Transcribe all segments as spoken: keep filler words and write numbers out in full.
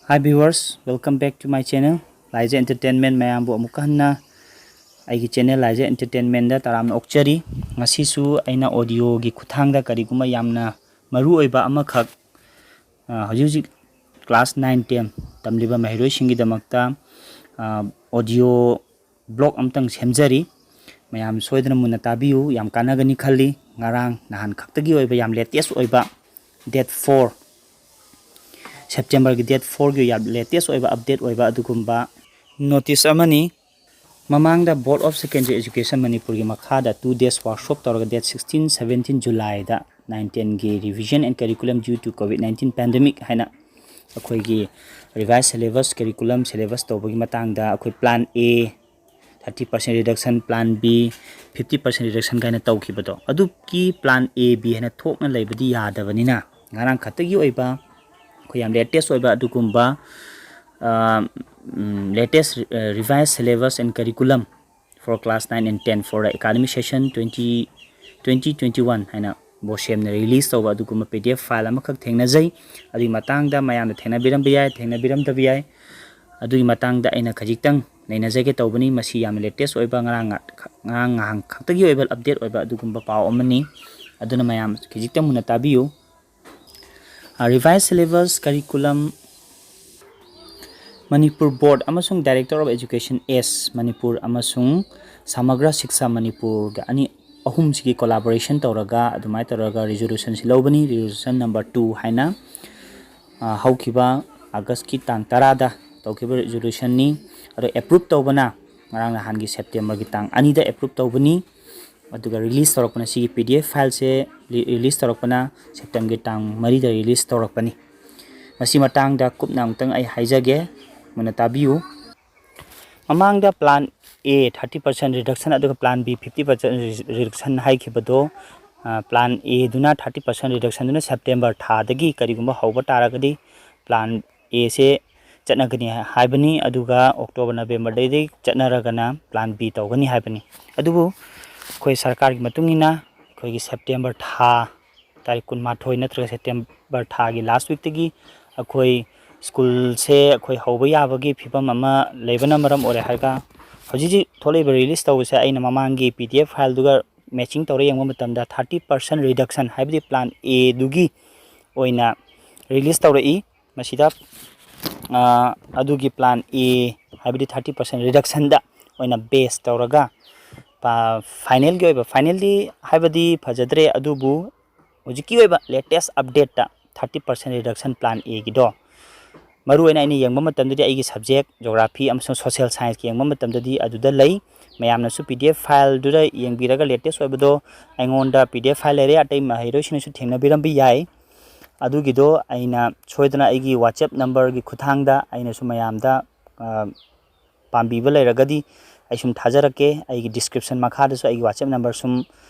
Hi viewers, welcome back to my channel, Laija Entertainment. ꯃꯌꯥꯝꯕꯨ ꯑꯃꯨꯛꯀ ꯍꯟꯅ ꯑꯩꯒꯤ channel Laija Entertainmentꯗ ꯇꯔꯥꯝꯅ ꯑꯣꯛꯆꯔꯤ꯫ ꯉꯁꯤꯁꯨ ꯑꯩꯅ audioꯒꯤ ꯈꯨꯠꯊꯥꯡꯗ ꯀꯔꯤꯒꯨꯝꯕ ꯌꯥꯝꯅ ꯃꯔꯨ ꯑꯣꯏꯕ ꯑꯃꯈꯛ, ꯑ, ꯍꯧꯖꯤꯛ ꯍꯧꯖꯤꯛ class nine ten ꯇꯝꯂꯤꯕ ꯃꯍꯩꯔꯣꯏꯁꯤꯡꯒꯤꯗꯃꯛꯇ, ꯑ, audio blog ꯑꯃꯇꯪ ꯁꯦꯝꯖꯔꯤ꯫ ꯃꯌꯥꯝ ꯁꯣꯏꯗꯅ ꯃꯨꯟꯅ ꯇꯥꯕꯤꯌꯨ, ꯌꯥꯝ ꯀꯥꯟꯅꯒꯅꯤ ꯈꯜꯂꯤ꯫ ꯉꯔꯥꯡ ꯅꯍꯥꯟ ꯈꯛꯇꯒꯤ ꯑꯣꯏꯕ ꯌꯥꯝ latest ꯑꯣꯏꯕ date four, Septemberꯒꯤ date fourꯒꯤ ꯌꯥꯝ latest ꯑꯣꯏꯕ, update ꯑꯣꯏꯕ ꯑꯗꯨꯒꯨꯝꯕ notice ꯑꯃꯅꯤ꯫ ꯃꯃꯥꯡꯗ Board of Secondary Education ꯃꯅꯤꯄꯨꯔꯒꯤ ꯃꯈꯥꯗ two days workshop ꯇꯧꯔꯒ date sixteen seventeen Julyꯗ nine tenꯒꯤ revision and curriculum due to COVID nineteen pandemic ꯍꯥꯏꯅ ꯑꯩꯈꯣꯏꯒꯤ revise syllabus, curriculum syllabus ꯇꯧꯕꯒꯤ ꯃꯇꯥꯡꯗ ꯑꯩꯈꯣꯏ plan A thirty percent reduction, plan B fifty percent reduction ꯀꯥꯏꯅ ꯇꯧꯈꯤꯕꯗꯣ, ꯑꯗꯨꯒꯤ plan A, B ꯍꯥꯏꯅ ꯊꯣꯛꯅ ꯂꯩꯕꯗꯤ ꯌꯥꯗꯕꯅꯤꯅ, ꯉꯔꯥꯡ ꯈꯛꯇꯒꯤ ꯑꯣꯏꯕ ꯑꯩꯈꯣꯏ ꯌꯥꯝ latest ꯑꯣꯏꯕ ꯑꯗꯨꯒꯨꯝꯕ, ꯑ, ꯎꯝ, latest, ꯑ, revise syllabus and curriculum for class nine and ten for the academic session twenty twenty twenty-one ꯍꯥꯏꯅ ꯕꯣꯁꯦꯝꯅ release ꯇꯧꯕ ꯑꯗꯨꯒꯨꯝꯕ PDF file ꯑꯃꯈꯛ ꯊꯦꯡꯅꯖꯩ꯫ ꯑꯗꯨꯒꯤ ꯃꯇꯥꯡꯗ ꯃꯌꯥꯝꯅ ꯊꯦꯡꯅꯕꯤꯔꯝꯕ ꯌꯥꯏ, ꯊꯦꯡꯅꯕꯤꯔꯝꯗꯕ ꯌꯥꯏ꯫ ꯑꯗꯨꯒꯤ ꯃꯇꯥꯡꯗ ꯑꯩꯅ ꯈꯖꯤꯛꯇꯪ ꯅꯩꯅꯖꯒꯦ ꯇꯧꯕꯅꯤ꯫ ꯃꯁꯤ ꯌꯥꯝꯅ latest ꯑꯣꯏꯕ, ꯉꯔꯥꯡ ꯉ-, ꯉꯔꯥꯡ ꯉꯍꯥꯟ ꯈꯛꯇꯒꯤ ꯑꯣꯏꯕ update ꯑꯣꯏꯕ ꯑꯗꯨꯒꯨꯝꯕ ꯄꯥꯎ ꯑꯃꯅꯤ꯫ ꯑꯗꯨꯅ ꯃꯌꯥꯝ ꯈꯖꯤꯛꯇꯪ ꯃꯨꯟꯅ ꯇꯥꯕꯤꯌꯨ꯫ ꯑ, revise syllabus, curriculum, Manipur Board ꯑꯃꯁꯨꯡ Director of Education S Manipur ꯑꯃꯁꯨꯡ ꯁꯃꯒ꯭ꯔ ꯁꯤꯛꯁꯥ ꯃꯅꯤꯄꯨꯔꯒ ꯑꯅꯤ ꯑꯍꯨꯝꯁꯤꯒꯤ collaboration ꯇꯧꯔꯒ, ꯑꯗꯨꯃꯥꯏꯅ ꯇꯧꯔꯒ resolutionꯁꯤ ꯂꯧꯕꯅꯤ, resolution number two ꯍꯥꯏꯅ꯫ ꯑ, ꯍꯧꯈꯤꯕ Augustꯀꯤ ꯇꯥꯡ ꯇꯔꯥꯗ ꯇꯧꯈꯤꯕ resolutionꯅꯤ꯫ ꯑꯗꯣ approve ꯇꯧꯕꯅ ꯉꯔꯥꯡ ꯅꯍꯥꯟꯒꯤ Septemberꯒꯤ ꯇꯥꯡ ꯑꯅꯤꯗ approve ꯇꯧꯕꯅꯤ꯫ ꯑꯗꯨꯒ release ꯇꯧꯔꯛꯄꯅ, ꯁꯤꯒꯤ PDF fileꯁꯦ ꯔꯤ-, release ꯇꯧꯔꯛꯄꯅ Septemberꯒꯤ ꯇꯥꯡ ꯃꯔꯤꯗ release ꯇꯧꯔꯛꯄꯅꯤ꯫ ꯃꯁꯤ ꯃꯇꯥꯡꯗ ꯀꯨꯞꯅ ꯑꯃꯨꯛꯇꯪ ꯑꯩ ꯍꯥꯏꯖꯒꯦ, ꯃꯨꯟꯅ ꯇꯥꯕꯤꯌꯨ꯫ ꯃꯃꯥꯡꯗ plan A thirty percent reduction ꯑꯗꯨꯒ plan B fifty percent reduction ꯍꯥꯏꯈꯤꯕꯗꯣ, ꯑ, plan Aꯗꯨꯅ thirty percent reductionꯗꯨꯅ September ꯊꯥꯗꯒꯤ ꯀꯔꯤꯒꯨꯝꯕ ꯍꯧꯕ ꯇꯥꯔꯒꯗꯤ plan Aꯁꯦ ꯆꯠꯅꯒꯅꯤ ꯍꯥꯏꯕꯅꯤ, ꯑꯗꯨꯒ October Novemberꯗꯩꯗꯤ ꯆꯠꯅꯔꯒꯅ plan B ꯇꯧꯒꯅꯤ ꯍꯥꯏꯕꯅꯤ꯫ ꯑꯗꯨꯕꯨ ꯑꯩꯈꯣꯏ ꯁꯔꯀꯥꯔꯒꯤ ꯃꯇꯨꯡ ꯏꯟꯅ ꯑꯩꯈꯣꯏꯒꯤ September ꯊꯥ ꯇꯥꯔꯤꯛ ꯀꯨꯟꯃꯥꯊꯣꯏ ꯅꯠꯇ꯭ꯔꯒ September ꯊꯥꯒꯤ last weekꯇꯒꯤ ꯑꯩꯈꯣꯏ ꯁ꯭ꯀꯨꯜꯁꯦ ꯑꯩꯈꯣꯏ ꯍꯧꯕ ꯌꯥꯕꯒꯤ ꯐꯤꯕꯝ ꯑꯃ ꯂꯩꯕꯅ ꯃꯔꯝ ꯑꯣꯏꯔꯦ ꯍꯥꯏꯔꯒ, ꯍꯧꯖꯤꯛ ꯍꯧꯖꯤꯛ ꯊꯣꯛꯂꯛꯏꯕ, ꯔꯤꯂꯤꯁ ꯇꯧꯕꯁꯦ ꯑꯩꯅ ꯃꯃꯥꯡꯒꯤ ꯄꯤ ꯗꯤ ꯑꯦꯐ ꯐꯥꯏꯜꯗꯨꯒ ꯃꯦꯆꯤꯡ ꯇꯧꯔ ꯌꯦꯡꯕ ꯃꯇꯝꯗ thirty percent reduction, ꯍꯥꯏꯕꯗꯤ plan A ꯗꯨꯒꯤ ꯑꯣꯏꯅ ꯔꯤꯂꯤꯁ ꯇꯧꯔꯛꯏ꯫ ꯃꯁꯤꯗ, ꯑ, ꯑꯗꯨꯒꯤ plan A, ꯍꯥꯏꯕꯗꯤ thirty percent reduction ꯗ ꯑꯣꯏꯅ ꯕꯦꯁ ꯇꯧꯔꯒ, ꯐꯥꯏꯅꯦꯜꯒꯤ ꯑꯣꯏꯕ, ꯐꯥꯏꯅꯦꯜꯗꯤ ꯍꯥꯏꯕꯗꯤ ꯐꯖꯗ꯭ꯔꯦ, ꯑꯗꯨꯕꯨ ꯍꯧꯖꯤꯛꯀꯤ ꯑꯣꯏꯕ ꯂꯦꯇꯦꯁ ꯑꯞꯗꯦꯠꯇ thirty percent reduction plan A ꯒꯤꯗꯣ, ꯃꯔꯨꯑꯣꯏꯅ ꯑꯩꯅ ꯌꯦꯡꯕ ꯃꯇꯝꯗꯗꯤ ꯑꯩꯒꯤ ꯁꯕꯖꯦꯛ ꯖꯣꯒ꯭ꯔꯥꯐꯤ ꯑꯃꯁꯨꯡ ꯁꯣꯁꯤꯌꯦꯜ ꯁꯥꯏꯟꯁꯀꯤ ꯌꯦꯡꯕ ꯃꯇꯝꯗꯗꯤ ꯑꯗꯨꯗ ꯂꯩ꯫ ꯃꯌꯥꯝꯅꯁꯨ ꯄꯤ ꯗꯤ ꯑꯦꯐ ꯐꯥꯏꯜꯗꯨꯗ ꯌꯦꯡꯕꯤꯔꯒ, ꯂꯦꯇꯦꯁ ꯑꯣꯏꯕꯗꯣ ꯑꯩꯉꯣꯟꯗ ꯄꯤ ꯗꯤ ꯑꯦꯐ ꯐꯥꯏꯜ ꯂꯩꯔꯦ, ꯑꯇꯩ ꯃꯍꯩꯔꯣꯏꯁꯤꯡꯅꯁꯨ ꯊꯦꯡꯅꯕꯤꯔꯝꯕ ꯌꯥꯏ꯫ ꯑꯗꯨꯒꯤꯗꯣ ꯑꯩꯅ ꯁꯣꯏꯗꯅ ꯑꯩꯒꯤ ꯋꯥꯆꯦꯞ ꯅꯝꯕꯔꯒꯤ ꯈꯨꯠꯊꯥꯡꯗ ꯑꯩꯅꯁꯨ ꯃꯌꯥꯝꯗ, ꯑ, ꯄꯥꯝꯕꯤꯕ ꯂꯩꯔꯒꯗꯤ ꯑꯩ ꯁꯨꯝ ꯊꯥꯖꯔꯛꯀꯦ꯫ ꯑꯩꯒꯤ ꯗꯤꯁꯀ꯭ꯔꯤꯞꯁꯟ ꯃꯈꯥꯗꯁꯨ ꯑꯩꯒꯤ ꯋꯥꯆꯦꯞ ꯅꯝꯕꯔ ꯁꯨꯝ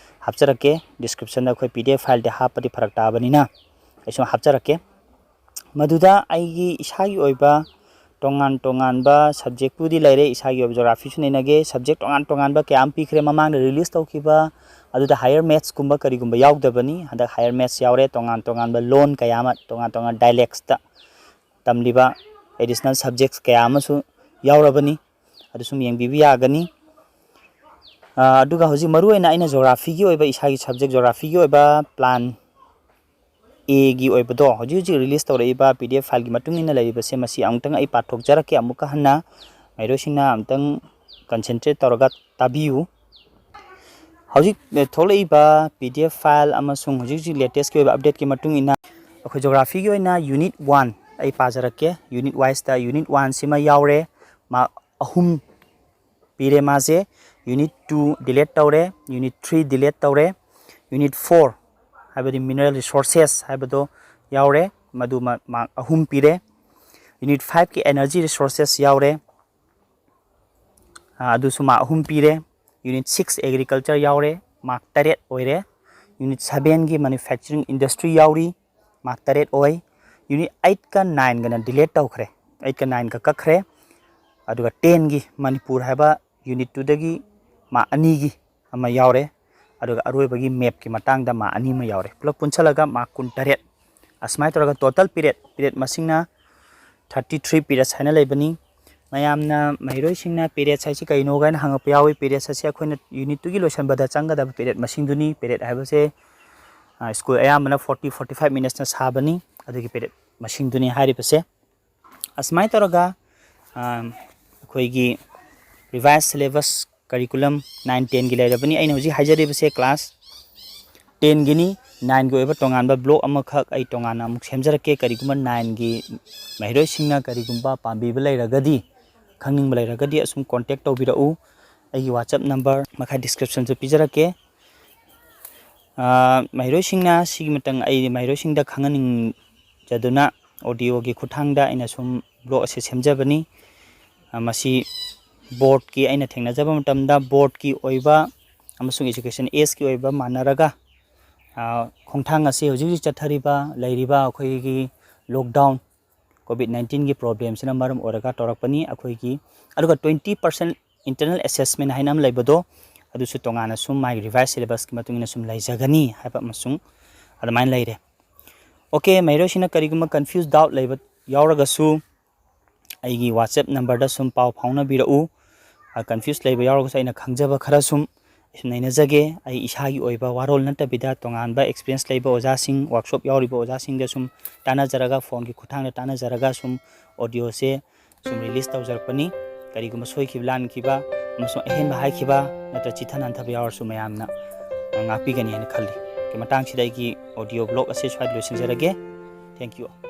ꯍꯥꯞꯆꯔꯛꯀꯦ꯫ ꯗꯤꯁꯀ꯭ꯔꯤꯞꯁꯟꯗ ꯑꯩꯈꯣꯏ ꯄꯤ ꯗꯤ ꯑꯦꯐ ꯐꯥꯏꯜꯗꯤ ꯍꯥꯞꯄꯗꯤ ꯐꯔꯛ ꯇꯥꯕꯅꯤꯅ ꯑꯩ ꯁꯨꯝ ꯍꯥꯞꯆꯔꯛꯀꯦ꯫ ꯃꯗꯨꯗ ꯑꯩꯒꯤ ꯏꯁꯥꯒꯤ ꯑꯣꯏꯕ ꯇꯣꯉꯥꯟ ꯇꯣꯉꯥꯟꯕ ꯁꯕꯖꯦꯛꯄꯨꯗꯤ ꯂꯩꯔꯦ, ꯏꯁꯥꯒꯤ ꯑꯣꯏꯕ ꯖꯣꯒ꯭ꯔꯥꯐꯤꯁꯨ ꯅꯩꯅꯒꯦ꯫ ꯁꯕꯖꯦꯛ ꯇꯣꯉꯥꯟ ꯇꯣꯉꯥꯟꯕ ꯀꯌꯥ ꯑꯃ ꯄꯤꯈ꯭ꯔꯦ ꯃꯃꯥꯡꯗ ꯔꯤꯂꯤꯁ ꯇꯧꯈꯤꯕ, ꯑꯗꯨꯗ ꯍꯥꯌꯔ ꯃꯦꯠꯁꯀꯨꯝꯕ ꯀꯔꯤꯒꯨꯝꯕ ꯌꯥꯎꯗꯕꯅꯤ꯫ ꯍꯟꯗꯛ ꯍꯥꯌꯔ ꯃꯦꯠꯁ ꯌꯥꯎꯔꯦ, ꯇꯣꯉꯥꯟ ꯇꯣꯉꯥꯟꯕ ꯂꯣꯟ ꯀꯌꯥ ꯑꯃ, ꯇꯣꯉꯥꯟ ꯇꯣꯉꯥꯟ ꯗꯥꯏꯂꯦꯛꯁꯇ ꯇꯝꯂꯤꯕ ꯑꯦꯗꯤꯁꯅꯦꯜ ꯁꯕꯖꯦꯛꯁ ꯀꯌꯥ ꯑꯃꯁꯨ ꯌꯥꯎꯔꯕꯅꯤ꯫ ꯑꯗꯨ ꯁꯨꯝ ꯌꯦꯡꯕꯤꯕ ꯌꯥꯒꯅꯤ꯫ ꯑ, ꯑꯗꯨꯒ ꯍꯧꯖꯤꯛ ꯃꯔꯨꯑꯣꯏꯅ ꯑꯩꯅ ꯖꯣꯒ꯭ꯔꯥꯐꯤꯒꯤ ꯑꯣꯏꯕ, ꯏꯁꯥꯒꯤ ꯁꯕꯖꯦꯛ ꯖꯣꯒ꯭ꯔꯥꯐꯤꯒꯤ ꯑꯣꯏꯕ plan A ꯒꯤ ꯑꯣꯏꯕꯗꯣ, ꯍꯧꯖꯤꯛ ꯍꯧꯖꯤꯛ ꯔꯤꯂꯤꯁ ꯇꯧꯔꯛꯏꯕ ꯄꯤ ꯗꯤ ꯑꯦꯐ ꯐꯥꯏꯜꯒꯤ ꯃꯇꯨꯡ ꯏꯟꯅ ꯂꯩꯔꯤꯕꯁꯦ, ꯃꯁꯤ ꯑꯃꯨꯛꯇꯪ ꯑꯩ ꯄꯥꯊꯣꯛꯆꯔꯛꯀꯦ ꯑꯃꯨꯛꯀ ꯍꯟꯅ꯫ ꯃꯍꯩꯔꯣꯏꯁꯤꯡꯅ ꯑꯃꯨꯛꯇꯪ ꯀꯟꯁꯦꯟꯇ꯭ꯔꯦꯠ ꯇꯧꯔꯒ ꯇꯥꯕꯤꯌꯨ꯫ ꯍꯧꯖꯤꯛ ꯊꯣꯛꯂꯛꯏꯕ ꯄꯤ ꯗꯤ ꯑꯦꯐ ꯐꯥꯏꯜ ꯑꯃꯁꯨꯡ ꯍꯧꯖꯤꯛ ꯍꯧꯖꯤꯛ ꯂꯦꯇꯦꯁꯀꯤ ꯑꯣꯏꯕ ꯑꯞꯗꯦꯠꯀꯤ ꯃꯇꯨꯡ ꯏꯟꯅ, ꯑꯩꯈꯣꯏ ꯖꯣꯒ꯭ꯔꯥꯐꯤꯒꯤ ꯑꯣꯏꯅ ꯌꯨꯅꯤꯠ ꯋꯥꯟ ꯑꯩ ꯄꯥꯖꯔꯛꯀꯦ꯫ ꯌꯨꯅꯤꯠ ꯋꯥꯏꯁꯇ ꯌꯨꯅꯤꯠ ꯋꯥꯟꯁꯤꯃ ꯌꯥꯎꯔꯦ, ꯃꯥꯔꯛ ꯑꯍꯨꯝ ꯄꯤꯔꯦ ꯃꯥꯁꯦ꯫ ꯌꯨꯅꯤꯠ ꯇꯨ ꯗꯤꯂꯦꯠ ꯇꯧꯔꯦ, ꯌꯨꯅꯤꯠ ꯊ꯭ꯔꯤ ꯗꯤꯂꯦꯠ ꯇꯧꯔꯦ, ꯌꯨꯅꯤꯠ ꯐꯣꯔ, ꯍꯥꯏꯕꯗꯤ ꯃꯤꯅꯔꯦꯜ ꯔꯤꯁꯣꯔꯁꯦꯁ ꯍꯥꯏꯕꯗꯣ ꯌꯥꯎꯔꯦ, ꯃꯗꯨꯃ ꯃꯥꯔꯛ ꯑꯍꯨꯝ ꯄꯤꯔꯦ꯫ ꯌꯨꯅꯤꯠ ꯐꯥꯏꯚꯀꯤ ꯑꯦꯅꯔꯖꯤ ꯔꯤꯁꯣꯔꯁꯦꯁ ꯌꯥꯎꯔꯦ, ꯑ, ꯑꯗꯨꯁꯨ ꯃꯥꯔꯛ ꯑꯍꯨꯝ ꯄꯤꯔꯦ꯫ ꯌꯨꯅꯤꯠ ꯁꯤꯛꯁ ꯑꯦꯒ꯭ꯔꯤꯀꯜꯆꯔ ꯌꯥꯎꯔꯦ, ꯃꯥꯔꯛ ꯇꯔꯦꯠ ꯑꯣꯏꯔꯦ꯫ ꯌꯨꯅꯤꯠ ꯁꯚꯦꯟꯒꯤ ꯃꯦꯅꯨꯐꯦꯛꯆꯔꯤꯡ ꯏꯟꯗꯁꯇ꯭ꯔꯤ ꯌꯥꯎꯔꯤ, ꯃꯥꯔꯛ ꯇꯔꯦꯠ ꯑꯣꯏ꯫ ꯌꯨꯅꯤꯠ ꯑꯩꯠꯀ ꯅꯥꯏꯟꯒꯅ ꯗꯤꯂꯦꯠ ꯇꯧꯈ꯭ꯔꯦ, ꯑꯩꯠꯀ ꯅꯥꯏꯟꯒ ꯀꯛꯈ꯭ꯔꯦ꯫ ꯑꯗꯨꯒ ꯇꯦꯟꯒꯤ ꯃꯅꯤꯄꯨꯔ ꯍꯥꯏꯕ ꯌꯨꯅꯤꯠ ꯇꯨꯗꯒꯤ ꯃꯥꯔꯛ ꯑꯅꯤꯒꯤ ꯑꯃ ꯌꯥꯎꯔꯦ꯫ ꯑꯗꯨꯒ ꯑꯔꯣꯏꯕꯒꯤ ꯃꯦꯞꯀꯤ ꯃꯇꯥꯡꯗ ꯃꯥꯔꯛ ꯑꯅꯤ ꯑꯃ ꯌꯥꯎꯔꯦ꯫ ꯄꯨꯂꯞ ꯄꯨꯟꯁꯤꯜꯂꯒ ꯃꯥꯔꯛ ꯀꯨꯟꯇꯔꯦꯠ꯫ ꯑꯁꯨꯃꯥꯏꯅ ꯇꯧꯔꯒ ꯇꯣꯇꯦꯜ ꯄꯤꯔꯦꯠ, ꯄꯤꯔꯦꯠ ꯃꯁꯤꯡꯅ ꯊꯥꯔꯇꯤ ꯊ꯭ꯔꯤ ꯄꯤꯔꯤꯌꯠꯁ ꯍꯥꯏꯅ ꯂꯩꯕꯅꯤ꯫ ꯃꯌꯥꯝꯅ ꯃꯍꯩꯔꯣꯏꯁꯤꯡꯅ ꯄꯤꯔꯤꯌꯠꯁ ꯍꯥꯏꯁꯤ ꯀꯩꯅꯣ ꯍꯥꯏꯅ ꯍꯪꯉꯛꯄ ꯌꯥꯎꯏ꯫ ꯄꯤꯔꯤꯌꯠꯁ ꯑꯁꯤ ꯑꯩꯈꯣꯏꯅ ꯌꯨꯅꯤꯠꯇꯨꯒꯤ ꯂꯣꯏꯁꯤꯟꯕꯗ ꯆꯪꯒꯗꯕ ꯄꯤꯔꯤꯌꯠ ꯃꯁꯤꯡꯗꯨꯅꯤ꯫ ꯄꯤꯔꯤꯌꯠ ꯍꯥꯏꯕꯁꯦ ꯁ꯭ꯀꯨꯜ ꯑꯌꯥꯝꯕꯅ ꯐꯣꯔꯇꯤ ꯐꯣꯔꯇꯤ ꯐꯥꯏꯚ ꯃꯤꯅꯠꯁꯅ ꯁꯥꯕꯅꯤ꯫ ꯑꯗꯨꯒꯤ ꯄꯤꯔꯤꯌꯠ ꯃꯁꯤꯡꯗꯨꯅꯤ ꯍꯥꯏꯔꯤꯕꯁꯦ꯫ ꯑꯁꯨꯃꯥꯏꯅ ꯇꯧꯔꯒ ꯑꯩꯈꯣꯏꯒꯤ ꯔꯤꯚꯥꯏꯁ ꯁꯤꯂꯦꯕꯁ ꯀꯔꯤꯀꯨꯂꯝ ꯅꯥꯏꯟ ꯇꯦꯟꯒꯤ ꯂꯩꯔꯕꯅꯤ꯫ ꯑꯩꯅ ꯍꯧꯖꯤꯛ ꯍꯥꯏꯖꯔꯤꯕꯁꯦ ꯀ꯭ꯂꯥꯁ ꯇꯦꯟꯒꯤꯅꯤ꯫ ꯅꯥꯏꯟꯒꯤ ꯑꯣꯏꯕ ꯇꯣꯉꯥꯟꯕ ꯕ꯭ꯂꯣꯛ ꯑꯃꯈꯛ ꯑꯩ ꯇꯣꯉꯥꯟꯅ ꯑꯃꯨꯛ ꯁꯦꯝꯖꯔꯛꯀꯦ꯫ ꯀꯔꯤꯒꯨꯝꯕ ꯅꯥꯏꯟꯒꯤ ꯃꯍꯩꯔꯣꯏꯁꯤꯡꯅ ꯀꯔꯤꯒꯨꯝꯕ ꯄꯥꯝꯕꯤꯕ ꯂꯩꯔꯒꯗꯤ, ꯈꯪꯅꯤꯡꯕ ꯂꯩꯔꯒꯗꯤ ꯑꯁꯨꯝ ꯀꯣꯟꯇꯦꯛ ꯇꯧꯕꯤꯔꯛꯎ꯫ ꯑꯩꯒꯤ ꯋꯥꯆꯞ ꯅꯝꯕꯔ ꯃꯈꯥ ꯗꯤꯁꯀ꯭ꯔꯤꯞꯁꯟꯁꯨ ꯄꯤꯖꯔꯛꯀꯦ꯫ ꯃꯍꯩꯔꯣꯏꯁꯤꯡꯅ ꯁꯤꯒꯤ ꯃꯇꯥꯡ ꯑꯩ ꯃꯍꯩꯔꯣꯏꯁꯤꯡꯗ ꯈꯪꯍꯟꯅꯤꯡꯖꯗꯨꯅ ꯑꯣꯗꯤꯑꯣꯒꯤ ꯈꯨꯠꯊꯥꯡꯗ ꯑꯩꯅ ꯁꯨꯝ ꯕ꯭ꯂꯣꯛ ꯑꯁꯤ ꯁꯦꯝꯖꯕꯅꯤ꯫ ꯃꯁꯤ ꯕꯣꯔꯗꯀꯤ ꯑꯩꯅ ꯊꯦꯡꯅꯖꯕ ꯃꯇꯝꯗ ꯕꯣꯔꯗꯀꯤ ꯑꯣꯏꯕ ꯑꯃꯁꯨꯡ ꯏꯖꯨꯀꯦꯁꯟ ꯑꯦꯖꯀꯤ ꯑꯣꯏꯕ ꯃꯥꯟꯅꯔꯒ ꯈꯣꯡꯊꯥꯡ ꯑꯁꯤ ꯍꯧꯖꯤꯛ ꯍꯧꯖꯤꯛ ꯆꯠꯊꯔꯤꯕ ꯂꯩꯔꯤꯕ ꯑꯩꯈꯣꯏꯒꯤ ꯂꯣꯛꯗꯥꯎꯟ, ꯀꯣꯚꯤꯗ ꯅꯥꯏꯟꯇꯤꯟꯒꯤ ꯄ꯭ꯔꯣꯕ꯭ꯂꯦꯝꯁꯤꯅ ꯃꯔꯝ ꯑꯣꯏꯔꯒ ꯇꯧꯔꯛꯄꯅꯤ꯫ ꯑꯩꯈꯣꯏꯒꯤ ꯑꯗꯨꯒ ꯇ꯭ꯋꯦꯟꯇꯤ ꯄꯥꯔꯁꯦꯟ ꯏꯟꯇꯔꯅꯦꯜ ꯑꯦꯁꯦꯁꯃꯦꯟ ꯍꯥꯏꯅ ꯑꯃ ꯂꯩꯕꯗꯣ, ꯑꯗꯨꯁꯨ ꯇꯣꯉꯥꯟꯅ ꯁꯨꯝ ꯃꯥꯒꯤ ꯔꯤꯚꯥꯏꯁ ꯁꯤꯂꯦꯕꯁꯀꯤ ꯃꯇꯨꯡ ꯏꯟꯅ ꯁꯨꯝ ꯂꯩꯖꯒꯅꯤ ꯍꯥꯏꯕ ꯑꯃꯁꯨꯡ ꯑꯗꯨꯃꯥꯏꯅ ꯂꯩꯔꯦ꯫ ꯑꯣꯀꯦ, ꯃꯍꯩꯔꯣꯏꯁꯤꯡꯅ ꯀꯔꯤꯒꯨꯝꯕ ꯀꯟꯐ꯭ꯌꯨꯁ, ꯗꯥꯎꯠ ꯂꯩꯕ ꯌꯥꯎꯔꯒꯁꯨ ꯑꯩꯒꯤ ꯋꯥꯆꯦꯞ ꯅꯝꯕꯔꯗ ꯁꯨꯝ ꯄꯥꯎ ꯐꯥꯎꯅꯕꯤꯔꯛꯎ꯫ ꯀꯟꯐ꯭ꯌꯨꯁ ꯂꯩꯕ ꯌꯥꯎꯔꯒꯁꯨ ꯑꯩꯅ ꯈꯪꯖꯕ ꯈꯔ ꯁꯨꯝ ꯅꯩꯅꯖꯒꯦ꯫ ꯑꯩ ꯏꯁꯥꯒꯤ ꯑꯣꯏꯕ ꯋꯥꯔꯣꯜ ꯅꯠꯇꯕꯤꯗ ꯇꯣꯉꯥꯟꯕ ꯑꯦꯛꯁꯄꯤꯔꯤꯌꯦꯟꯁ ꯂꯩꯕ ꯑꯣꯖꯥꯁꯤꯡ, ꯋꯥꯔꯛꯁꯣꯞ ꯌꯥꯎꯔꯤꯕ ꯑꯣꯖꯥꯁꯤꯡꯗ ꯁꯨꯝ ꯇꯥꯟꯅꯖꯔꯒ, ꯐꯣꯟꯒꯤ ꯈꯨꯠꯊꯥꯡꯗ ꯇꯥꯟꯅꯖꯔꯒ ꯁꯨꯝ ꯑꯣꯗꯤꯑꯣꯁꯦ ꯁꯨꯝ ꯔꯤꯂꯤꯁ ꯇꯧꯖꯔꯛꯄꯅꯤ꯫ ꯀꯔꯤꯒꯨꯝꯕ ꯁꯣꯏꯈꯤꯕ, ꯂꯥꯟꯈꯤꯕ ꯑꯃꯁꯨꯡ ꯑꯍꯦꯟꯕ ꯍꯥꯏꯈꯤꯕ ꯅꯠꯇ꯭ꯔ ꯆꯤꯊ ꯅꯥꯟꯊꯕ ꯌꯥꯎꯔꯁꯨ ꯃꯌꯥꯝꯅ ꯉꯥꯛꯄꯤꯒꯅꯤ ꯍꯥꯏꯅ ꯈꯜꯂꯤ꯫ ꯃꯇꯥꯡꯁꯤꯗ ꯑꯩꯒꯤ ꯑꯣꯗꯤꯑꯣ ꯕ꯭ꯂꯣꯛ ꯑꯁꯤ ꯁ꯭ꯋꯥꯏꯗ ꯂꯣꯏꯁꯤꯟꯖꯔꯒꯦ꯫ Thank you꯫